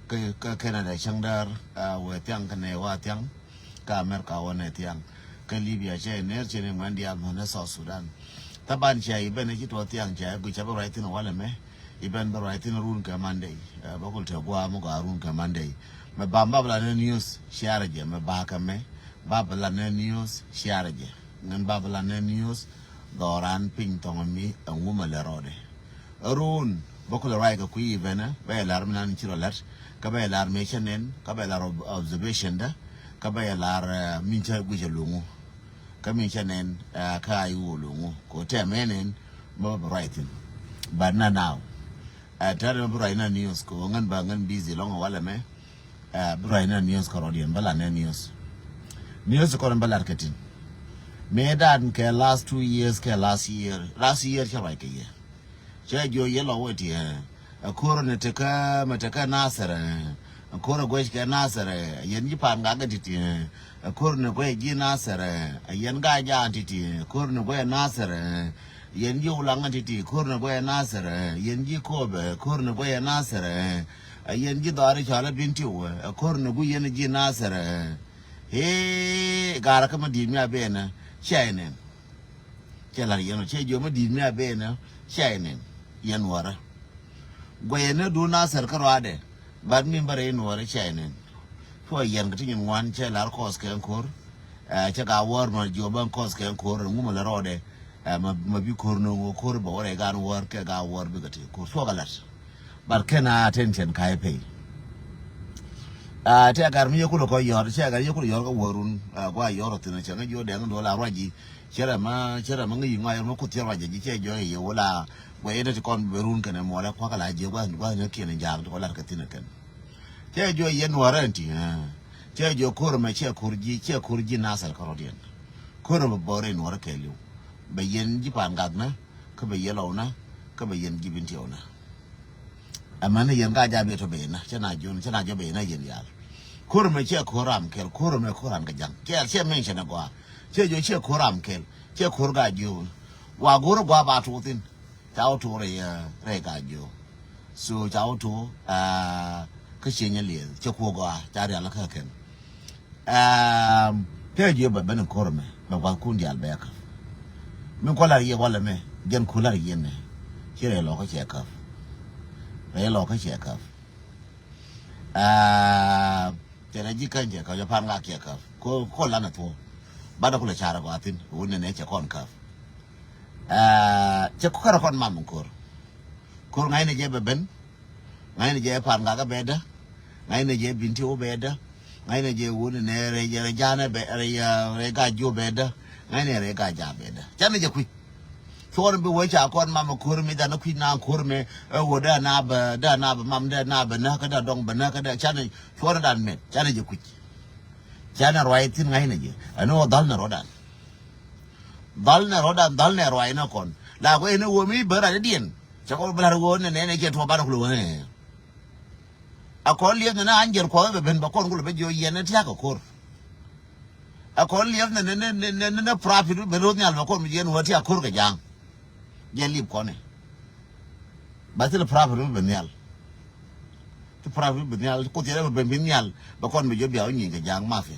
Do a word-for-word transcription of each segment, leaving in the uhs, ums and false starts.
Kä, kä Canada cäŋ däär, ah, wëë thiaŋ kä nɛ wa thiaŋ, kä America wä nɛ thiaŋ, kä Libya cɛ ner cɛ ni ŋuɛn diaal mänɛ South Sudan. Thaban cɛ i̱ ben ci tuɔ thiaŋ cɛ guic cɛ bä ruac thin walɛ mɛ, i̱ ben bä ruac thin run kɛ Monday, ah, bä kul te guam muk a run kɛ Monday. Mɛ bam bä bä la nɛ news share jɛ, mɛ ba kɛ mɛ, bä bä la nɛ news share jɛ. Ŋän bä bä la nɛ news dhɔran piny thɔŋ mi ɛŋu mɛ lɛ rɔɔdɛ. Run bä kulɛ ruac kɛ kui̱ i̱ benɛ bä yɛ lar mi nan ci rɔ lɛt, kä bä yɛ lar mi cä nɛn, kä bä yɛ lar ob-, observation dä, kä bä yɛ lar, eh, min cä guic ɛ luŋu. Kä min cä nɛn, eh, kä a i̱ wä luŋu kɛ tɛm ɛ nɛn bä bä ruac thin. But na now, eh, tɛr bä ruac na news kɛ ŋän bä ŋän busy lɔŋ walɛ mɛ. Eh, bä ruac na news kɛ rɔɔdiɛn bä lar nɛ news. News kɔn bä lar kɛ tin. Mëë dan kɛ last two years kɛ last year, last year cä ruac kɛ yɛ. Cɛ jiɔ yɛ lɔ wä ti, eh, ɛ ko̱r ni tekä, mɛ tekä Nasir, eh, ɛ ko̱r ɛ guec kɛ Nasir, eh, yɛn ji̱ Pangak ɛ titi, eh, ɛ ko̱r ni guec ji̱ Nasir, eh, ɛ yɛn Gaajaak ɛ titi, eh, ɛ ko̱r ni guec Nasir, eh, yɛn ji̱ Ulaŋ ɛ titi, ɛ ko̱r ni guec Nasir, eh, yɛn ji̱ Kop, eh, ɛ ko̱r ni guec Nasir, eh, ɛ yɛn ji̱ dhɔaari cɔal ɛ Bintiu, eh, ɛ ko̱r ni guec yɛn ji̱ Nasir, eh. Hee, gaarä kä mi di̱i̱t mi a ben ɛ, cɛ ɛ nɛn. Cɛ lar yɛn ɔ, cɛ jiɔ mi di̱i̱t mi a ben ɛ, cɛ ɛ nɛn. Yɛn wärä. Guɛyɛ ni duun Nasir kä ruaadɛ. Bat mi bä rɛy nuɔɔrɛ cɛ ɛ nɛn. Cuɔ yɛn kä ti nyin ŋuan cɛ lar kɔs kɛ ko̱r. Ɛ, cɛ ka wäär ma jiɔ bä kɔs kɛ ko̱r, ŋu mɛ lɛ rɔɔdɛ. Ɛ, ma, ma bi ko̱r no̱o̱ŋ ko̱r bä wä rɛy gan wäär kɛ ka wäär bikɛ ti ko̱r. Cuɔ kɛ lat. But kɛn a attention ka i̱ pay. Ah, tɛ gar mi yɛ kulɛ kɔ yɔr, tɛ gar yɛ kulɛ yɔr kä wärun, ah, gua yɔr thin cɛ ŋä jiɔ dɛŋ dola ruaji. Cɛ rɛ ma, cɛ rɛ ma ŋä yi ŋa yɔr ma kuth cɛ ruaji ji cɛ jɔ yɛ wala. Gua yɛ ti kɔn berun kɛnɛ mɔlɛ kua kala jiɛ gua, gua ne kiɛn jak ti kɔ lar kɛ thin kɛn. Cɛ jɔ yɛ nuɔrɛ ti, ah. Cɛ jɔ ko̱r mɛ cɛ ko̱r ji, cɛ ko̱r ji Nasir kɛ rɔdiɛn. Ko̱r mɛ bɔrɛ nuɔrɛ kɛ liw. Bɛ yɛn ji Pangak na, kä bɛ yɛ lɔw na, kä bɛ yɛn ji Bintiu na. Ɛmɛn yɛn ka ja̱ bɛ tɔ bɛ na, cɛ na jun, cɛ na jɔ bɛ na yɛn yal. Ko̱r mɛ cɛ ko̱r ram kɛl, ko̱r mɛ ko̱r ram kɛ ja̱ŋ. Cɛ, cɛ mention ɛ gɔaa. Cɛ jɔ cɛ ko̱r ram kɛl, cɛ ko̱r ka jun. Wa go̱r gɔaa ba tuuthin. Ca wä tuur rɛy, eh, rɛy ka jun. So ca wä tuur, ah, kä cɛ nyɛ lieth, cɛ kuɔ gɔaa, ca rial kä kɛn. Ɛm, te jiö bɛ ben in ko̱r mɛ, bɛ gua̱thkun diaal bɛ käp. Min kua̱ lar yɛ walɛ mɛ, jɛn ku lar yɛn ɛ. Ci rɛy lɔkä cɛ käp. Rɛy lɔkä cɛ käp. Ɛm, cɛ rɛy ji̱ käny cɛ käp, jɛ Pangak cɛ käp. Ko, ko lanɛ thuɔ̱k. Banɛ kulɛ car ɛ gɔaa thi̱n, wun nɛnɛ cɛ kɔn käp. Ɛɛ, cɛ kukɛ rɔ kɔn mam in ko̱r. Ko̱r ŋa̱cnɛ jɛ bɛ ben. Ŋa̱cnɛ jɛ Pangak ɛ bɛɛdä. Ŋa̱cnɛ jɛ Bintiu bɛɛdä. Ŋa̱cnɛ jɛ wun nɛ rɛy, rɛy Ja̱a̱n ɛ bɛ, rɛy, rɛy Gaajiok bɛɛdä. Ŋa̱cnɛ rɛy Gaajaak bɛɛdä. Canɛ jɛ kui̱. Cuɔr bi wee ca kɔn mam ko̱r mi dhanɛ kui̱ na ko̱r mɛ. Ɛ ɣöö dee na bɛ, dee na bɛ mam, dee na bɛ näk kä dee dɔŋ bɛ näk kä dee canɛ cuɔr dan mɛn. Canɛ jɛ kui̱. Canɛ ruac thi̱n ŋa̱cnɛ jɛ. Ɛn ɣöö dhal nɛ rɔ̱dan. Dhal nɛ rɔ̱dan, dhal nɛ ruac nɛ kɔn. La kɔ ɛn ɣöö mi bä racdiɛn. Cɛ kɔ bä la̱r ɣöö nɛ nɛ nɛ cɛ tuɔɔk banɛ kulɛ ɣöö nɛ. A kɔn liɛth nɛ nɛ an jɛr kuɔth bɛ ben bɛ kɔn kulɛ bɛ jiɔ yɛn nɛ tiak kɛ ko̱r. A kɔn liɛth nɛ nɛ nɛ nɛ nɛ nɛ prapit bɛ ro̱th nhial bɛ kɔn bi jiɛn wä tiak ko̱r kɛ ja̱a̱ŋ. Jɛ lip kɔnɛ. Ba thil prapit bɛ nhial. Ti prapit bɛ nhial, kuth yɛn bɛ ben bi nhial, bɛ kɔn bi jiɔ bia wä nyieny kɛ ja̱a̱ŋ mafi.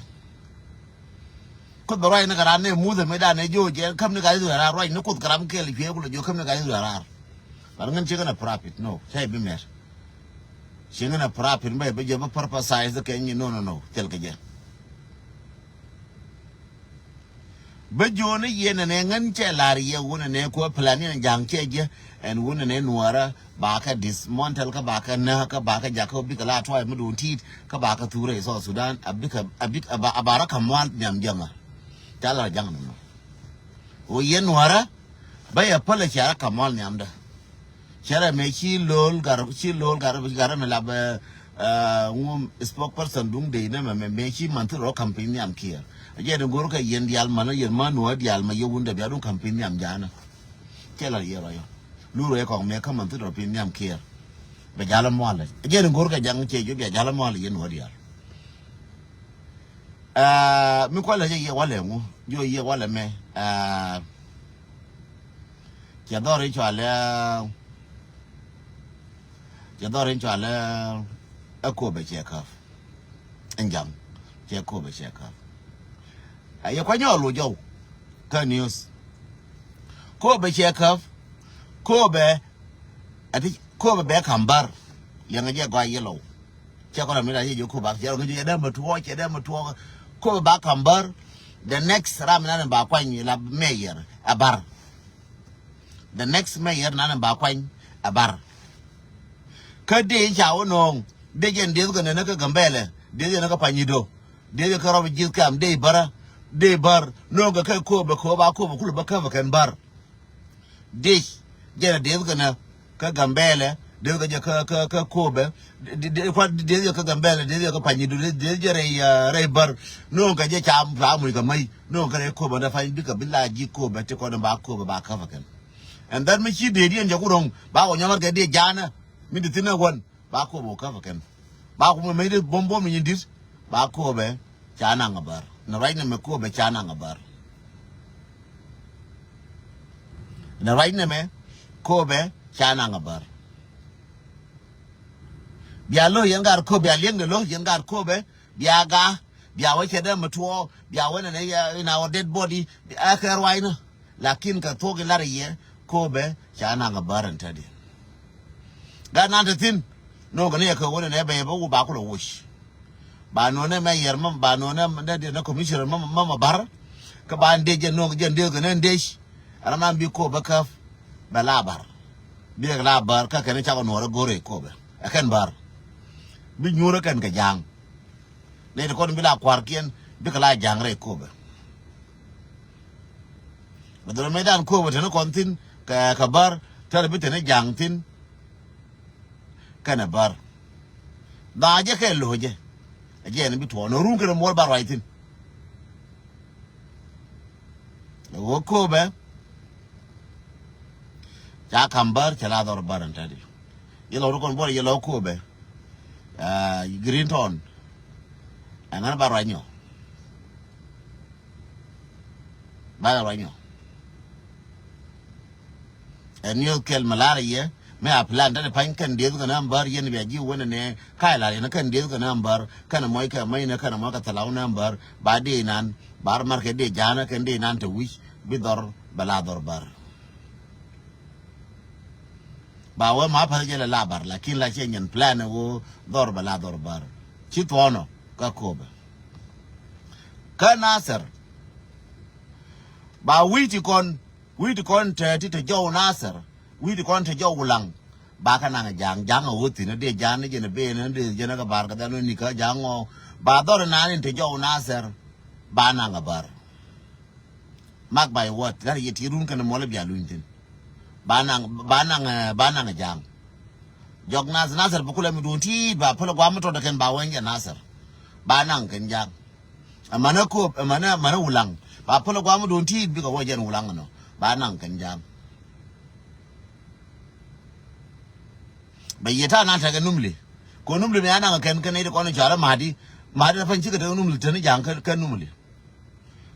Kuoth bɛ ruac ni kɛ ran ni Muthɛ mëë dan ni jiö jɛ käm ni ka Israel raar, ruac ni Kuoth kɛ ram kɛl cuɛ kulɛ jiö käm ni ka Israel raar. Bar ŋän ciek ni prapit, no, cä i̱ bi mɛr. Ciek ni prapit bä, bä jiö bä purpose kɛ nyi, no, no, no, thil kɛ jɛ. Bä jiö ni yɛn ni ŋän cɛ lar yɛ wun ni kuɛ plan ni ja̱a̱ŋ cɛ jɛ, ɛn wun ni nuɔrä, ba kɛ dismantle kä ba kɛ näk kä ba kɛ jakä bikɛ la tuay mi duun ti̱i̱t kä ba kɛ thurɛ i South Sudan a bikɛ a bik a ba a ba rɔ kɛ mual nhiam jiäŋä. Ca la jaŋ nɔnɔ. Wä yɛn nuɔrä bä yɛ päl cɛ rɔ kɛ mual nhiamdä. Cɛ rɛ mɛ ci lo̱l gar ci lo̱l gar gar mɛ la bɛ ŋum spokesperson duŋ dey nɛ mɛ mɛ mɛ ci man thil rɔ campaign nhiam kiɛ. A jɛ ni go̱r kɛ yɛn diaal man yɛn man nuɔrä diaal mɛ yɛ wundɛ bia duŋ campaign nhiam ja̱a̱nä. Cɛ la yɛ rɔ yɔ. Lurɛ kɔŋ mɛ kä man thit rɔ piny nhiam kiɛɛr. Bɛ jalä mualɛ. Jɛ ni go̱rkɛ jaŋ cɛ jiök bia jalä mualɛ yɛn wä diaal. Ɛɛ, mi kualɛ jɛ yɛ walɛ ŋu. Jiɔ yɛ walɛ mɛ. Ɛɛ, cɛ dhɔr in cualɛ. Cɛ dhɔr in cualɛ. Ɛ Kobe cɛ käp. Ɛn jaŋ. Cɛ Kobe cɛ käp. Ɛ yɛ kuanyɔ lo jɔw. Kä news. Kobe cɛ käp. Kobe. Ɛ ti Kobe bɛ ka̱m bär. Liɛŋɛ jɛ gɔaa yɛ lɔw. Cɛ kɔn ram mi la yɛ jɛ Kobe cɛ rɔ ŋäc jɛ dee mɛ tuɔɔk cɛ dee mɛ tuɔɔk. Kobe ba ka̱m bär. The next ram mi na ni ba kuany la mayor ɛ bär. The next mayor nanɛ ba kuany ɛ bär. Kä dee ca wä nööŋ dee jɛn dee kɛ nɛnɛ kä Gambɛlɛ dee jɛn kä Panyido dee jɛ kä rɔb ji̱th kɛm dee bärä dee bär nööŋ kɛ kɛ Kobe kɛ ba Kobe kulɛ bä käp kɛn bär. Dee jɛn dee kɛ nɛ kä Gambɛlɛ dee kɛ jɛ kä kä kä Kobe. Dee kua dee jɛ kä Gambɛlɛ dee jɛ kä Panyido dee jɛ rɛy rɛy bär. Nööŋ kɛ jɛ ca ca muc kɛ mäc. Nööŋ kɛ rɛy Kobe dee pany bikɛ bi la ji̱ Kobe ti kɔn ba Kobe ba käp kɛn. And then mi ci dee diɛn jɛ ku ro̱ŋ ba wä nyɔmɔr kɛ dee ja̱a̱nä mi di thi̱n ɛ wän ba Kobe wä käp kɛn. Ba ku mɛ mɛ di buɔ̱m buɔ̱m mi nyin di̱t ba Kobe ca naŋ a bär. Nɛ ruac nɛ mɛ Kobe ca naŋ a bär. Nɛ ruac nɛ mɛ Kobe ca naŋ a bär. Bia lo̱ yɛn gaat Kobe bia liɛŋdɛ lo̱ yɛn gaat Kobe bia ga bia wä cɛ dee mɛ tuɔɔk bia wä nɛ nɛ yɛ in our dead body bia kɛ ruac nɛ. Lakin kɛ thuɔ̱k in lar yɛ Kobe ca naŋ a bär ɛn tätdi. Gat nan te thi̱n nööŋ kɛ ni yɛ kɛ wä nɛ nɛ bɛ yɛ bä wä ba kulɛ woc. Ba nööŋ nɛ mɛ yɛr mɛ ba nööŋ nɛ nɛ commissioner mɛ mɛ bär. Kä ba ndec jɛ nööŋ jɛ ndec kɛ nɛ ndec. Ram nan bi Kobe bä käp bɛ la bär. Bi kɛ la bär kä kɛn cakɔ nuɔrɛ go̱rɛ Kobe ɛ kɛn bär. Bi nyuurä kɛn kɛ ja̱a̱ŋ. Nɛy ti kɔn bi la kua̱rkiɛn bikɛ la ja̱a̱ŋ rɛy Kobe. Bɛ dhɔrɔ mëë dan Kobe teni kɔn thi̱n kɛ kɛ bär tɛrɛ bi teni ja̱a̱ŋ thi̱n. Kɛnɛ bär dhaa jɛ kɛ lo̱ jɛ. Ɛ jɛ ni bi tuɔɔk nɔ run kɛnɛ muɔl ba ruac thi̱n. Ɛ wä Kobe ca ka̱m bär cɛ la dhɔr bär ɛn tätdi. Yɛ lɔw ti kɔn buɔrɛ yɛ lɔw Kobe. Green Town. Ɛŋän ba ruac nyɔ. Ba ruac nyɔ. Ɛ niöth kɛl mi lar yɛ mi a plan tɛn pa̱ny kɛn dieth kɛn am bär yɛn bia ji̱ wänɛ nɛ ka̱c lar yɛn kɛn dieth kɛn am bär kɛn mɔc kɛ mɛc nɛ kɛn mɔc kɛ thɛlaw nɛ am bär ba dee nan ba mar kɛ dee ja̱a̱nä kɛn dee nan te wi̱c bi dhɔr bɛ la dhɔr bär. Ba wee ma päth jɛ lɛ la bär lakin la ciɛ nyɛn plan ɛ woo dhɔr bɛ la dhɔr bär. Ci thuɔ̱ɔ̱nɔ kä Kobe kä Nasir. Ba wi̱i̱ ti kɔn wi̱i̱ ti kɔn te ti te jɔw Nasir. Wi̱i̱ ti kɔn te jɔw Wulaŋ. Ba kä naŋ ja̱a̱ŋ ja̱a̱ŋ a wä thi̱n a dee ja̱a̱n ni jɛn a ben a dee jɛn a kä bar kä dhɛn wä ni kä ja̱a̱ŋ ɔ. Ba dhɔr inan in te jɔw Nasir. Ba naŋ a bär. Mark my word lar yɛ ti run kɛn muɔl a bia luny thi̱n. Ba naŋ ba naŋ ba naŋ a ja̱a̱ŋ. Jɔk Nasir Nasir bi kulɛ mi duun ti̱i̱t ba pälɛ guam mi tɔt kɛn ba weny jɛ Nasir. Ba naŋ kɛn ja̱a̱ŋ. Ɛmɛnɛ Kobe ɛmɛnɛ ɛmɛnɛ Wulaŋ ba pälɛ guam mi duun ti̱i̱t bikɛ wä jɛn Wulaŋ ɛnɔ ba naŋ kɛn ja̱a̱ŋ. Bɛ yiëë ta̱a̱ nan tekɛ Numli. Kɛ Numli mi a naŋ kɛn kɛn nɛy ti kɔn in cɔal ɛ Mahdi. Mahdi la pany cikɛ tekɛ Numli teni ja̱a̱ŋ kä Numli.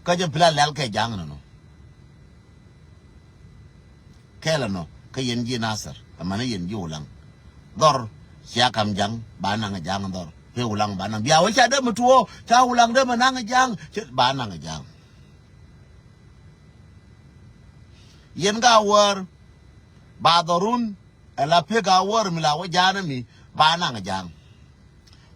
Kä jɛ plan lɛl kɛ ja̱a̱ŋ nɔnɔ. Kɛl ɛnɔ kä yɛn ji̱ Nasir ɛmɛnɛ yɛn ji̱ Wulaŋ. Dhɔr cia kam ja̱a̱ŋ ba naŋ ja̱a̱ŋ dhɔr. Pee Wulaŋ ba naŋ bia wee ca dee mi tuɔɔk ca Wulaŋ dee mi naŋ ja̱a̱ŋ ba naŋ ja̱a̱ŋ. Yɛn ka wäär ba dhɔrun. Ɛ la pek a wäär mi la wä ja̱a̱n mi ba naŋ ja̱a̱ŋ.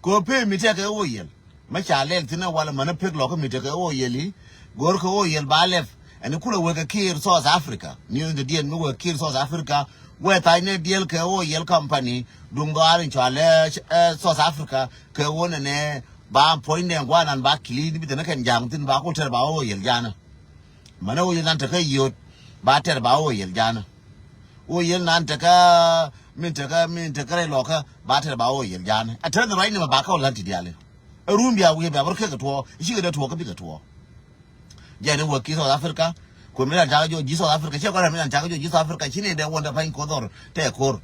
Kɛ pek mi tekɛ wä yɛl. Mä ca lɛl thi̱n ɛ wal mänä pek lɔkä mi tekɛ wä yɛl i̱ go̱r kɛ wä yɛl ba lɛp. Ɛn kulɛ wekɛ kiir South Africa ni in te diɛn mi wek kiir South Africa. Wee tha̱a̱c ni diɛl kɛ wä yɛl company duŋ dhɔaar in cɔal ɛ South Africa kɛ wä nɛnɛ ba puɔ̱ny nɛ guanan ba clean bi thi̱n kɛn ja̱a̱ŋ thi̱n ba kul tɛr ba wä yɛl ja̱a̱n. Mänä wä yɛl nan tekä yio̱t ba tɛr ba wä yɛl ja̱a̱n. Wä yɛl nan tekä min tekä min tekä rɛy lɔkä ba tɛr ba wä yɛl ja̱a̱n. Ɛ tɛr ni ruac ni mɛ ba kä wä lan ti diali. Ɛ run bia wi̱i̱ bia bär kek kɛ tuɔɔ i̱ cikɛ dee tuɔɔ kä bikɛ tuɔɔ. Jɛn i̱ wä ki South Africa. Kuɛ mi lan takä jɔɔ ji̱ South Africa ciɛ kɔn ram mi lan takä jɔɔ ji̱ South Africa ci ni dee wä dee pa̱ny koth ɔr tɛ ko̱r.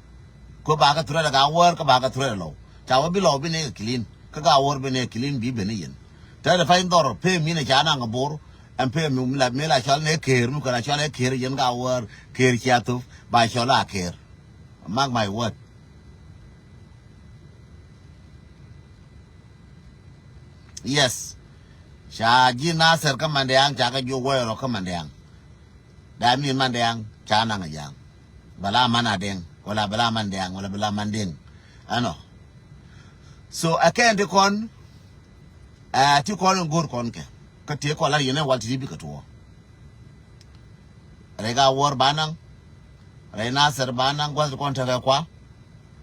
Kä ba kä thurɛ dɛ ka wäär kä ba kä thurɛ dɛ lɔw ca wä bi lɔw bi ni kɛ clean kä ka wäär bi ni kɛ clean bi ben i̱ yɛn. Tɛ dee pa̱ny dhɔr pee mi ni ca naŋ kɛ bor. Ɛn pee mi la mi la cɔl nɛ keer mi kɔn a cɔl nɛ keer yɛn ka wäär keer cia thop ba cɔl a keer. Mark my word. Yes. Ca ji̱ Nasir kä Mandiaŋ, ca kɛ jiök wä rɔ kä Mandiaŋ. That mean Mandiaŋ ca naŋ a Ja̱a̱ŋ. Bɛ la man Adɛŋ, wala bɛ la man Dɛŋ, wala bɛ la man Dɛŋ. Ɛnɔ. So ɛ kɛn ti kɔn, ɛ ti kɔn in go̱o̱r kɔn kɛ. Kä tëë kɔn la yɛn ɛ wal ti ti bikɛ tuɔɔ. Rɛy Gaa Wäär ba naŋ. Rɛy Nasir ba naŋ, gua̱th ti kɔn tekɛ kua.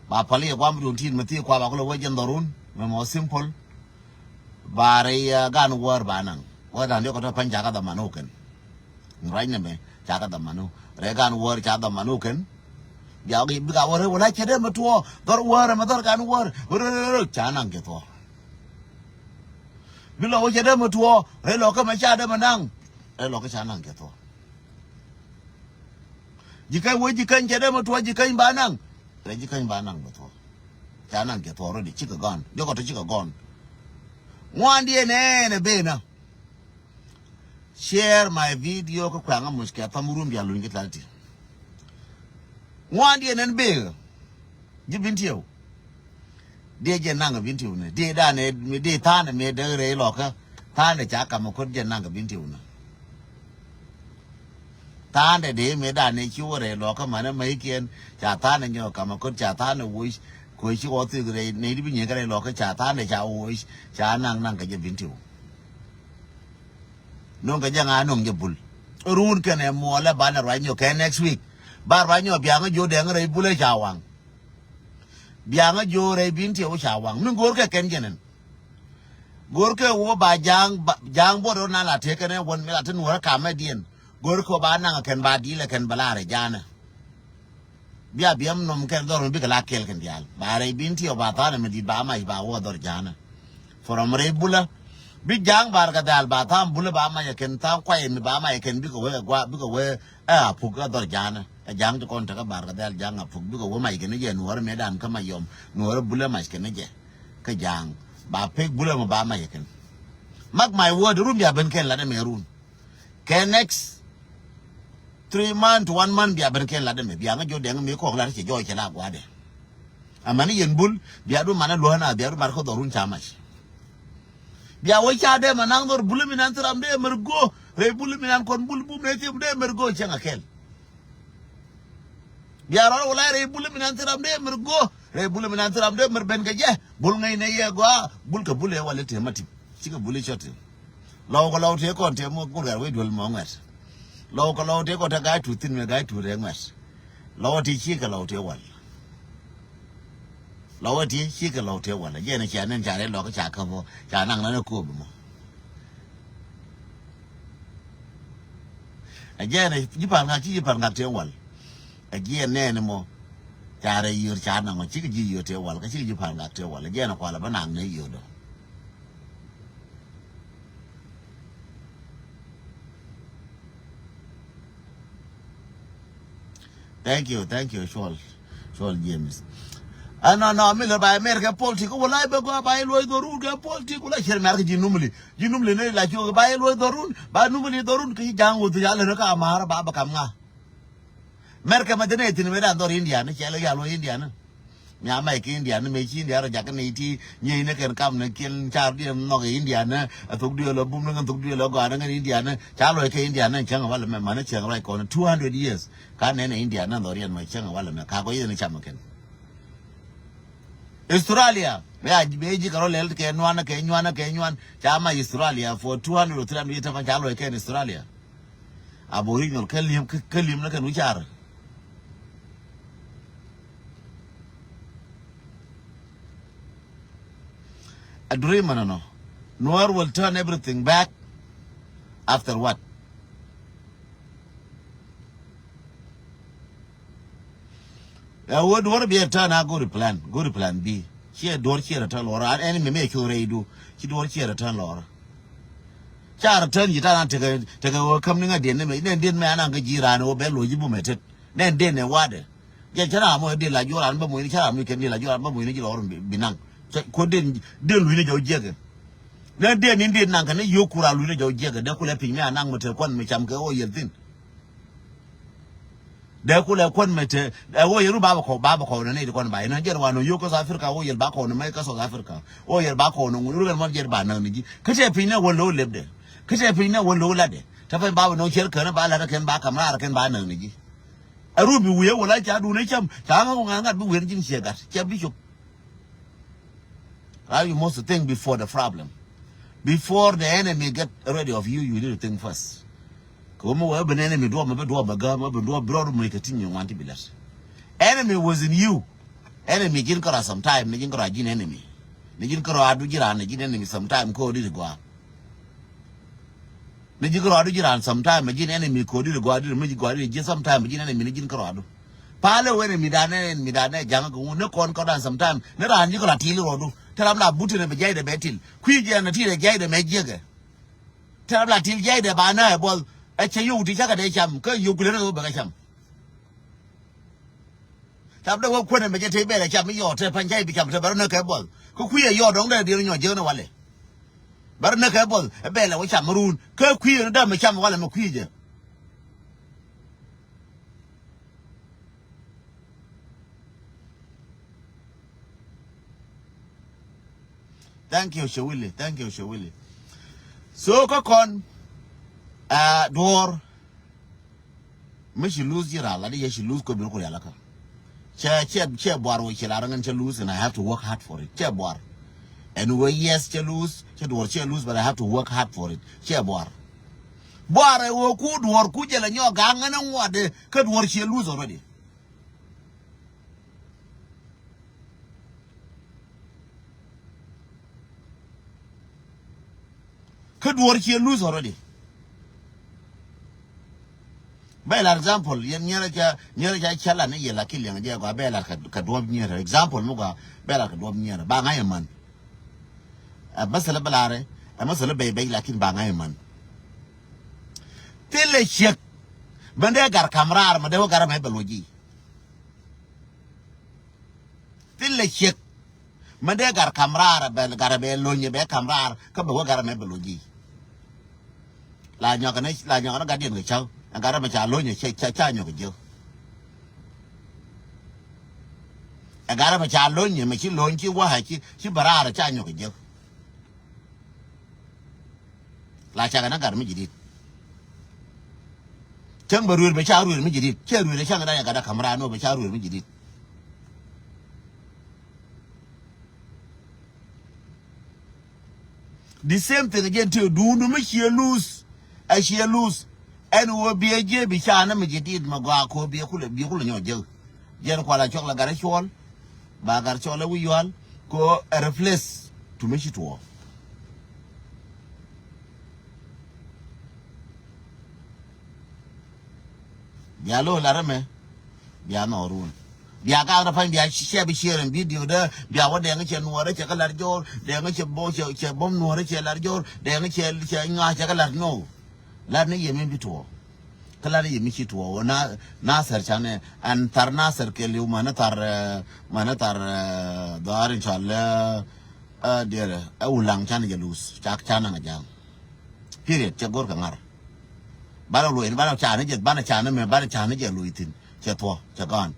Ba pali yɛ guam dun tin mi thi kua ba kulɛ wä jɛn dhɔrun. Mɛ mɔ simple. Ba rɛy, uh, Gaan Wäär ba naŋ. Wä dan diɔk kɛ tɔ pany ca kɛ dhamanu kɛn. Ruac nɛ mɛ ca kɛ dhamanu. Rɛy Gaan Wäär ca dhamanu kɛn. Bia bika wä rɛy wala cɛ dee mɛ tuɔ. Dhɔr Wäär mɛ dhɔr Gaan Wäär. Rɛy rɛy rɛy ca naŋ kɛ tuɔ. Bi lɔ wä cɛ dee mɛ tuɔ. Rɛy lɔ kɛ mɛ ca dee mɛ naŋ. Rɛy lɔ kɛ ca naŋ kɛ tuɔ. Ji̱ käny wä ji̱ käny cɛ dee mɛ tuɔ ji̱ käny ba naŋ. Rɛy ji̱ käny ba naŋ mɛ tuɔ. Ca naŋ kɛ tuɔ rɔ di cikɛ gɔn. Jɔkɔ tɔ cikɛ gɔn. Ŋuan diɛ nɛɛnɛ benä. Share my video kä kuɛŋä muc kɛ thɔm rum bia luny kä thalti. Ŋuan diɛ nɛn bee. Ji̱ Bintiw. Dee jɛ naŋ kɛ Bintiw ni. Dee danɛ mi dee tha̱a̱nɛ mi dee rɛy lɔkä. Tha̱a̱nɛ ca kam kut jɛ naŋ kɛ Bintiw ni. Tha̱a̱nɛ dee mi danɛ ci wä rɛy lɔkä manɛ mɛ ikiɛn. Ca tha̱a̱nɛ nyɔ kam kut ca tha̱a̱nɛ woc. Koci wä thik rɛy nɛy di bi nyɛ kɛ rɛy lɔkä ca tha̱a̱nɛ ca woc. Ca naŋ naŋ kɛ jɛ Bintiw. No̱ŋ kɛ jɛ ŋa no̱ŋ jɛ Bul. Run kɛnɛ muɔlɛ banɛ ruac nyɔ kɛ next week. Ba ruac nyɔ biaŋä jiö dɛŋ rɛy Bulɛ ca waŋ. Biaŋä jiö rɛy Bintiw ca waŋ. Mi go̱o̱r kɛ kɛn jɛ nɛn. Go̱o̱r kɛ wä ba Ja̱a̱ŋ, ba, Ja̱a̱ŋ buɔt rɔ na la tëë kɛnɛ wän mi la te nuɔrä kamɛ diɛn. Go̱o̱r kɛ wä ba naŋ kɛn ba dilɛ kɛn bɛ la rɛ Ja̱a̱nä. Bia biɛm nɔm kɛn dhɔr mi bikɛ la kɛɛl kɛn diaal. Ba rɛy Bintiw ba tha̱a̱nɛ mi di̱t ba mac ba wä dhɔr Ja̱a̱nä. From rɛy Bulä. Bi Ja̱a̱ŋ Barkadhal ba tha̱a̱ŋ Bulä ba mac kɛn tha̱a̱ŋ kuay mi ba mac kɛn bikɛ wee gua bikɛ wee ɛ Apuk ɛ dhɔr Ja̱a̱nä. Ɛ Ja̱a̱ŋ ti kɔn tekɛ Barkadhal Ja̱a̱ŋ Apuk bikɛ wee mac kɛn jɛ nuɔrɛ mëëdan kä Mayɔm nuɔrɛ Bulä mac kɛn jɛ. Kä Ja̱a̱ŋ ba pek Bulä mi ba mac kɛn. Mark my word, run bia ben kɛn lat ɛmɛ run. Kɛ next three month to one month bia ben kɛn lat ɛmɛ bia ŋä jɔ dɛŋ mi kɔk lat cɛ jɔɔc cɛ la gua̱dɛ. Amäni yɛn Bul bia du manɛ luäna bia du mar kä dhɔrun ca mac. Bia wä ca dee ma naŋ dhɔr Bul mi nan thiram dee mer go̱o̱ rɛy Bul mi nan kɔn Bul bum ne thim dee mer go̱o̱ cɛŋ a kɛl. Bia rɔl wala rɛy Bul mi nan thiram dee mer go̱o̱ rɛy Bul mi nan thiram dee mer ben kɛ jɛ Bul ŋäcnɛ yɛ gɔaa Bul kɛ Bul ɛ wal i̱ tëë ma tim. Cikɛ Bul i̱ cɔt tim. Lɔw kɛ lɔw tëë kɔn tëë mɔ Bul ɣɛr wec duel mɔ ŋuɛt. Lɔw kɛ lɔw tëë kɔn te ga̱a̱c tuut thi̱n mëë ga̱a̱c tuut rɛɛ ŋuɛt. Lɔw ɛ ti cikɛ lɔw tëë wal. Lɔw ɛ ti cikɛ lɔw tëë wal. Jɛn ɛ cia nɛn ca rɛy lɔk ca käp ɔ ca naŋ nɛn ɛ ko̱o̱p mɔ. Ɛ jɛn ɛ ji̱ pa̱l ŋak ci ji̱ pa̱l ŋak tëë wal. Ɛ jiɛn nɛɛni mɔ ca rɛy yio̱r ca naŋ ɔ cikɛ ji̱ yio̱r tëë wal kä cikɛ ji̱ pa̱l ŋak tëë wal. Ɛ jɛn ɛ kualɛ bä naŋ nɛ yio̱r dɔ. Thank you, thank you, Shuɔl, Shuɔl James. Ɛnɔ nɔ mi lɛ ba America politik wala bɛ gɔaa ba iluɔc dhorun kɛ politik wala cier mɛr kɛ ji̱ Numli. Ji̱ Numli ni la ciok ba iluɔc dhorun ba Numli dhorun kɛ ji̱ Ja̱a̱ŋ wuth ya lɛ ni ka mar ba bɛ kam ŋa. Mɛrkɛ mɛ dhinɛ ithin mɛ dan dhɔr India ni cɛ lɛ ya luɔc India ni. Mia mac kɛ India ni mɛ ci India rɔ jakä ni ti nyieec ni kɛn kam ni kiɛn car diɛn nhɔk India ni a thok duël ɔ bum ni kɛn thok duël ɔ gɔaa ni kɛn India ni ca luɔc kɛ India ni cäŋ walɛ mɛ mani cäŋ ruac kɔn two hundred years. Ka nɛn India ni dhɔr yɛn mɛ cäŋ walɛ mɛ ka gɔc yɛn cam kɛn. Australia mɛ a bɛ ji̱ kɛ rɔ lɛl kɛ nuan kɛ nyuan kɛ nyuan ca mac Australia for two hundred or three hundred years ca luɔc kɛn Australia. Aboriginal kä li̱em kä li̱em ni kɛn wi̱car. A dream ɛnɔnɔ. Nuer will turn everything back. After what? Ɛ wä duɔr biɛ tän a go̱ri plan, go̱ri plan B. Ciɛ duɔr ciɛ rɛ tän lɔrä an ɛn mɛmɛ cu rɛy du ci duɔr ciɛ rɛ tän lɔrä. Ca rɛ tän ji̱ ta̱a̱ na tekɛ tekɛ wä käm ni ŋa diɛn ni mɛ nɛn diɛn mɛ an an kä ji̱ raan wä bɛ lo̱c ji̱ bumɛ tet nɛn diɛn ɛ wadɛ. Jɛ cä ram wä diɛn la juɔr an bä moc ni cä ram ni kɛn diɛn la juɔr an bä moc ni ji̱ lɔr bi naŋ. Kuɔ diɛn diɛn luc ni jɔw jiɛkɛ. Nɛn diɛn ni diɛn naŋ kɛ ni yio̱k kur an luc ni jɔw jiɛkɛ dee kulɛ piny mɛ an naŋ mɛ te kuan mɛ cam kɛ wä yɛl thi̱n. Dee kulɛ kuän mɛ te ɛ wä yɛl ru ba bɛ kɔw, ba bɛ kɔw nɛ nɛy ti kɔn ba inɔ jɛn wa nɔ yio̱k kä South Africa, wä yɛl ba kɔw nɛ mɛ kä South Africa, wä yɛl ba kɔw nɛ ŋun ru kɛn mɔ jɛn ba näk ni ji̱. Kä tɛ piny nɛ wä lo̱w lɛpdɛ. Kä tɛ piny nɛ wä lo̱w latdɛ. Tɛ piny ba bɛ nɔ cɛl kɛn ba lat kɛn ba kam raar kɛn ba näk ni ji̱. Ɛ ru bi wiee wä la ca duun ɛ cam ca ŋa̱k wä ŋa̱k ŋa̱t bi wiee ni ji̱n ciɛ gat cɛ bi cop. Right? You must think before the problem. Before the enemy get ready of you, you need to think first. Kɛ wä mi wee ben enemy duɔp mi bi duɔp bɛ gäm mi bi duɔp bi rɔɔd mi kɛ tin nyɛ ŋuan ti bi lɛt. Enemy was in you. Enemy ji̱n kärɔa sometime ni ji̱n kärɔa ji̱n enemy. Ni ji̱n kärɔa adu ji̱ raan ni ji̱n enemy sometime kä odi di gɔaa. Ni ji̱ kärɔadu ji̱ raan sometime ji̱n enemy ko̱di ri gɔaa di ri mi ji̱ gɔaa di ri ji̱ sometime ji̱n enemy ni ji̱n kärɔadu. Palɛ wä enemy dan ɛ enemy dan ɛ ja̱ŋ kɛ ŋun ni kɔn kärɔadan sometime ni raan ji̱ kärɔa til rɔɔdu. Te ram la but ni bɛ jiaydɛ bɛ til kui̱ jiɛn ni til ɛ jiaydɛ mɛ jiɛkɛ. Te ram la til jiaydɛ ba nä ɛ buɔth ɛ cɛ yio̱w ti cakɛ dee cam kä yio̱w kulɛ ni ɣöö bɛ kɛ cam. Tap dee wä kuɛn ɛmɛ jɛ te bɛl ɛ cam mi yɔɔt te pa̱ny ca i̱ bi cam te bɛ rɔ näk kɛ buɔth. Kä kui̱ ɛ yɔɔt dɔ̱ŋ dee diɛn nyɔ jiäk ni walɛ. Bɛ rɔ näk kɛ buɔth ɛ bɛl ɛ wä cam mi ruun. Kä kui̱ ɛ ni däm ɛ cam walɛ mɛ kui̱ jɛ. Thank you, Shewili. Thank you, Shewili. So kä kɔn, ah, duɔ̱ɔ̱r. Mi ci lose ji̱ ral la di yɛ ci lose kopi ni ku rial kä. Cɛ cɛ cɛ buar wä ci la ran cɛ lose and I have to work hard for it. Cɛ buar. And wä yes cɛ lose, cɛ duɔr cɛ lose, but I have to work hard for it. Cɛ buar. Buar ɛ wä ku duɔr ku jɛ la nyɔ gaŋ ŋän ŋuɔt de kä duɔr cɛ lose already. Kä duɔr ciɛ lose already. Bɛ lar example yɛn nyɛrɛ ca nyɛrɛ ca ca lan ni yɛ la ki liɛŋ jɛ gɔa bɛ lar ka duɔp nyɛrɛ example mi gɔa bɛ lar ka duɔp nyɛrɛ ba ŋa̱c ɛmän. Ɛ bä thilɛ bɛ larɛ ɛ mɛ thilɛ bɛy bɛy lakin ba ŋa̱c ɛmän. Thilɛ ciek. Bä dee gar kam raar mɛ dee wä gar ɛmɛ bɛ lo̱c ji̱. Thilɛ ciek. Mɛ dee gar kam raar bɛ gar bɛ lony bɛ kam raar kä bɛ wä gar mɛ bɛ lony ji̱. La nyɔk ni la nyɔk ni gat diɛn kɛ cäŋ ɛ gar mɛ ca lony cɛ ca nyɔk ji̱. Ɛ gar mɛ ca lony mɛ ci lony ci wä ci ci bɛ raar ca nyɔk ji̱. La cakɛ na gat mi ji̱ dit. Cäŋ bɛ ruëër bɛ ca ruëër mi ji̱ dit cɛ ruëër cäŋ da ya gat da kam raar ni wä bɛ ca ruëër mi ji̱ dit. The same thing again too. Duundu mi ciɛ luth. A ciɛ luth. Ɛn wä biɛ jiɛ bi ca ni mi ji̱ dit ma gɔaa ko biɛ kulɛ biɛ kulɛ nyɔ jek. Jɛn kuala cɔk la gat cuɔl. Ba gat cuɔl a wi̱c yual ko a replace. Tu mi ci tuɔ. Bia lo lar ɛmɛ. Bia nɔ run. Bia gaŋ rɛ pa̱ny bia share bi share in video dä bia wä dɛŋ cɛ nuɔrɛ cɛ kä lar jɔr dɛŋ cɛ bom nuɔrɛ cɛ lar jɔr dɛŋ cɛ ŋa̱ cɛ kä lar no. Lar ni yɛ mi bi tuɔ. Kä lar ni yɛ mi ci tuɔ wä na Nasir canɛ ɛn thar Nasir kɛ liw mani thar mani thar dhɔaar in cɔal ɛ diɛrɛ ɛ wulaŋ canɛ jɛ luth cak canɛ ŋa jaŋ. Period. Cɛ go̱r kɛ ŋa̱r. Banɛ luɔc ni banɛ ca ni jɛ banɛ ca ni mɛ banɛ ca ni jɛ luɔc thi̱n cɛ thuɔ cɛ gɔ̱a̱n.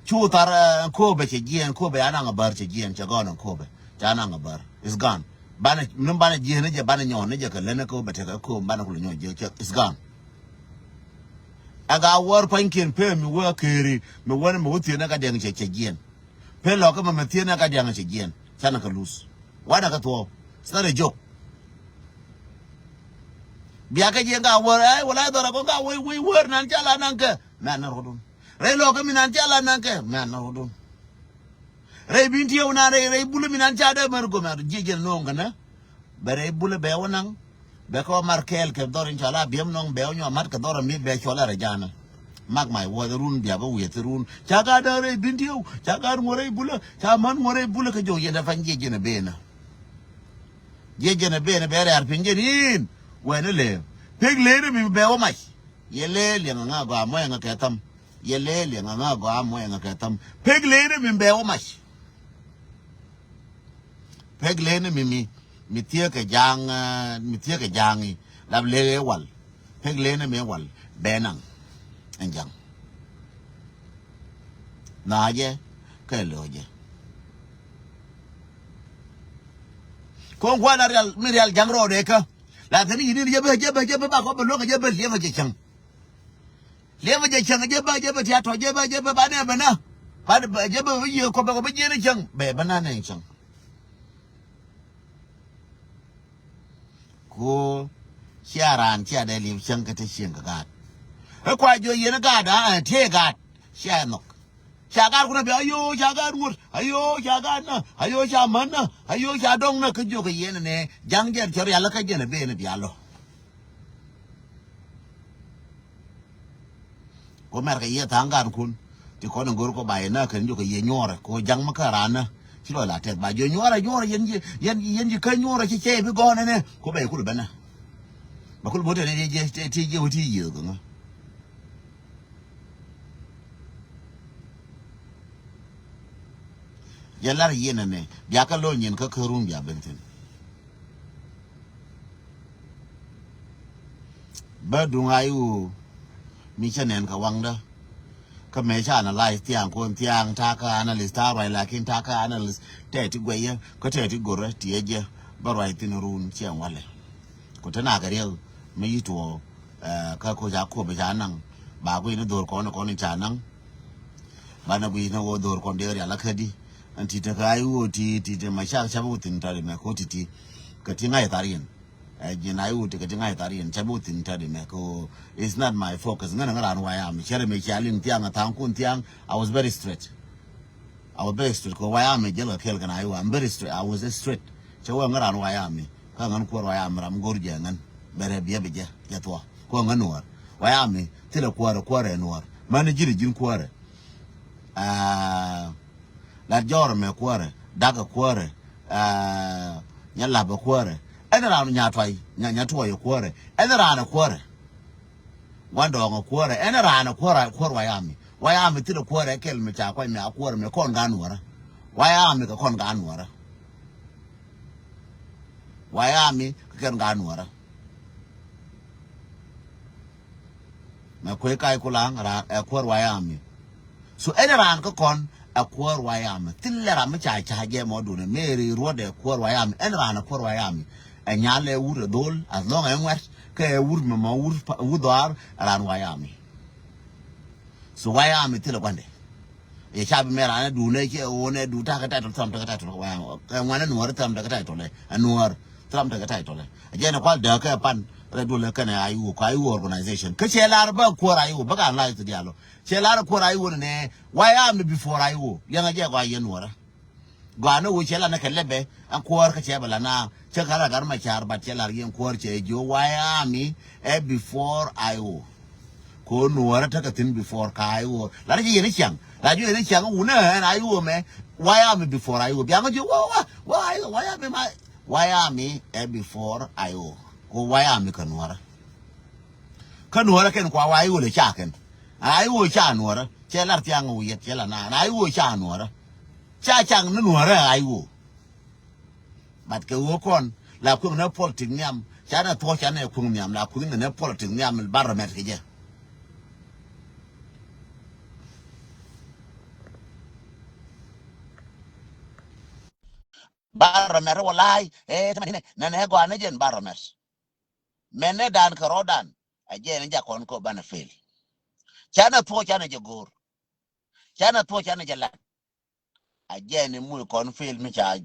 Cu thar ɛn ko̱o̱bɛ cɛ jiɛɛn ko̱o̱bɛ ya naŋ a bär cɛ jiɛɛn cɛ gɔ̱a̱n ɛn ko̱o̱bɛ ca naŋ a bär. It's gone. Banɛ ni banɛ jiɛɛn ni jɛ banɛ nyɔɔn ni jɛ kɛ län ni ko̱o̱bɛ tekɛ ko̱o̱bɛ banɛ kulɛ nyɔɔn jiɛ cɛ it's gone. Ɛ ga wäär pua̱nykiɛn pee mi wä a keeri mi wä ni mi wä thieen ni ka diɛŋ cɛ cɛ jiɛɛn. Pee lɔkä mɛ mɛ thieen ni ka diaŋ cɛ jiɛn canɛ kɛ luth. Wanɛ kɛ thuɔɔk. It's not a joke. Bia kɛ jiɛn ka wär ɛ wala dhɔr a kɔn ka wei wei wär nan ca la nan kɛ mɛ an na rɔdun. Rɛy lɔkä mi nan ca la nan kɛ mɛ an na rɔdun. Rɛy bin tiɛw nan rɛy rɛy bulä mi nan ca dee mɛr gom an jiɛ jiɛn no̱o̱ŋ kɛ nä. Bɛ rɛy bulä bɛ wä naŋ. Bɛ kɛ wä mar kɛɛl kɛ dhɔr in cɔal a biɛm nɔŋ bɛ wä nyɔa mat kɛ dhɔr a mi̱th bɛ cɔal a rɛ ja̱a̱nä. Mark my word run bia bä wi̱i̱ thi run ca gaat däär rɛy bin tiɛw ca gaat ŋuɔ̱r rɛy bulä ca män ŋuɔ̱r rɛy bulä kä jɔw yɛn dɛ pa̱ny jiɛ jɛn ɛ benä. Jiɛ jɛn ɛ benä bɛ rɛ̈ɛ̈r piny jɛn in wɛn ɛ lëë pek lëë ni mi bɛ wä mac. Yɛ lëë liɛŋ aŋa gɔaa muɔ̱yɛ ŋa kɛ thäm. Yɛ lëë liɛŋ aŋa gɔaa muɔ̱yɛ ŋa kɛ thäm pek lëë ni mi bɛ wä mac. Pek lene mi mi mi thiekɛ ja̱a̱ŋ mi thiekɛ ja̱a̱ŋ i̱ lap lek ëë wal. Pek lene mi wal bɛ naŋ. Ɛn ja̱ŋ Na̱a̱ jɛ kɛ lo̱c jɛ. Ko̱n kuan a rial mi rial ja̱ŋ rɔɔdɛ kä. La thini yini jɛ bä jɛ bä jɛ bä ba kɔ bä luäŋ jɛ bä liɛŋ jɛ cäŋ. Liɛŋ jɛ cäŋ jɛ bä jɛ bä tia tɔ jɛ bä jɛ bä ba nɛ bä na. Ba jɛ bä bä yiëë kɔ bä kɔ bä jiɛn cäŋ bɛ bä na nɛ cäŋ. Ko cia raan cia dee liep cäŋ kä te cieŋ kɛ gaat. Ɛ kua jiɔ yɛn gaat a ɛ tëë gaat cia ɛ nhɔk. Ca gaat kunɛ bia ayoo ca gaat ŋuɔ̱t ayoo ca gaat nä ayoo ca män nä ayoo ca dɔŋ nä kä jiök kɛ yɛn nɛ ja̱ŋ jɛn cɛ rial kä jɛn ɛ ben ɛ bia lɔ. Ko mɛr kɛ yiëë tha̱a̱ŋ gan kun ti kɔn in go̱r kɔ ba yɛ nä kɛn jok kɛ yiëë nyuɔrɛ ko ja̱ŋ mi kä raan nä ci lɔ la tɛth ba jiɔ nyuɔrɛ nyuɔrɛ yɛn jiɛ yɛn yɛn jiɛ kä nyuɔrɛ ci cɛ bi gɔn ɛnɛ ko bɛ kul bɛnɛ. Ba kul bote ni ti jiɛ ti jiɛ wä ti yiëë gɛ ŋä. Jɛ lar yiëë nɛ nɛ bia kä lo̱ny yɛn kä kärun bia ben thin. Bä duŋ a i̱ ɣöö mi cä nɛn kɛ waŋdä. Kä mëë cä analyze thia̱a̱ŋ kuɔn thia̱a̱ŋ ta̱a̱ kä analyst ta̱a̱ ruac lakin ta̱a̱ kä analyst tɛɛ ti guɛyä kä tɛɛ ti gorä ti ɛ jɛ bä ruac thi̱n run ciɛ ŋualɛ. Ku te nakɛ riɛk mi yi tuɔɔk kä koc a kuɔp ca naŋ ba guiy ni dho̱r kɔn kɔn ca naŋ. Banɛ guiy ni ɣöö dho̱r kɔn dee rial akädi. Ɛn ti te kä a i̱ ɣöö ti ti te ma cak cap wä thi̱n tɔt imɛ ko ti ti kä ti ŋa̱c thar yɛn. Ɛ ji̱n a i̱ wut ti kɛ ti ŋa̱c thar yɛn ca bi wut thi̱n tat imɛ ko. It's not my focus ŋän ŋän ran wayam cɛ rɛ mɛ cia liŋ thiaŋ a thaŋ kun thiaŋ. I was very straight. I was very straight ko wayam mɛ jɛl kɛ kɛl kɛn a i̱ wa I'm very straight. I was straight. Cɛ wä ŋän ran wayam mi kä ŋän kuɔr wayam mi ram go̱r jɛ ŋän bɛ rɛ biɛ bi jɛ jɛ thuɔ ko ŋän nuɔr wayam mi thilɛ kuɔrɛ kuɔrɛ nuɔr mani ji̱n ji̱n kuɔrɛ. Aa, lat jɔɔr mɛ kuäärɛ, dakɛ kuäärɛ, aa, nya lapɛ kuäärɛ. Ɛn raan nya tuay, nya, nya tuɔyɛ kuäärɛ. Ɛn raan ɛ kuäärɛ. Gua̱n dɔɔŋ ɛ kuäärɛ. Ɛn raan ɛ kuäärɛ, kuäär wayami. Wayami thilɛ kuäärɛ kɛl mi ca kuac mi a kuäärɛ mi kɔn gan nuɔrä. Wayami kɛ kɔn gan nuɔrä. Wayami kɛ kɛn gan nuɔrä. Mɛ kuec kac kulaŋ raan ɛ kuäär wayami. So ɛn raan kä kɔn ɛ kuäär wayami. Thilɛ ram mi ca ca jɛ mɔ duni meri ruɔdɛ kuäär wayami. Ɛn raan ɛ kuäär wayami. Ɛ nyal ɛ wur ɛ dhol as long ɛ ŋuɛt kɛ ɛ wur mɛ mɔ wur wur dhɔaar ɛ raan wayami. So wayami thilɛ guandɛ. Yɛ ca bi mɛ raan ɛ duun ɛ cɛ ɣöö nɛ duun ta̱kɛ title thɔm tekɛ title kɛ wayami. Ɛ ŋuanɛ nuɔri thɔm tekɛ title ɛ nuɔr thɔm tekɛ title ɛ. Ɛ jɛn ɛ kual dääk kɛ pan rɛ duɔl ɛ kɛnɛ I O kɛ I O organization. Kä cɛ lar bä kuɔr I O bä kan lac ti dialo. Cɛ lar kuɔr I O nɛ wayami before I O. Liɛŋɛ jɛ gɔaa yɛn nuɔrä. Gɔaa ni wä cɛ la ni kɛ lɛbɛ ɛn kuɔr kä cɛ bɛ la na cɛ ka la gar ma car bat cɛ lar yɛn kuɔr cɛ jiö wayami ɛ before I O. Ko nuɔrä tekɛ thin before ka I O. La ni ci yɛn ni ciaŋ la ju yɛn ni ciaŋ wunɛ ɛn I O mɛ wayami before I O biaŋ jiö wa wa wa I O wayami ma wayami ɛ before I O. Ko wayami kä nuɔrä. Kä nuɔrä kɛn kua wa I O lɛ ca kɛn. I O ca nuɔrä cɛ lar thiaŋ wiɛt cɛ la naan I O ca nuɔrä. Ca caŋ ni nuɔrä I O. But kɛ ɣöö kɔn la kueŋ ni politic nhiam ca ni thuɔ̱k ca ni kueŋ nhiam la kueŋ ni politic nhiam bar rɔ mɛt kɛ jɛ. Bar rɔ mɛt wä la̱a̱c ɛ tɛmɛ ni nɛ nɛ gɔaa ni jɛn bar rɔ mɛt. Mɛn ni dan kɛ rɔɔdan a jɛn ni jakɔn kɔ banɛ fail. Ca ni thuɔ̱k ca ni jɛ go̱o̱r. Ca ni thuɔ̱k ca ni jɛ lat. A jɛn ni mul kɔn fail mi ca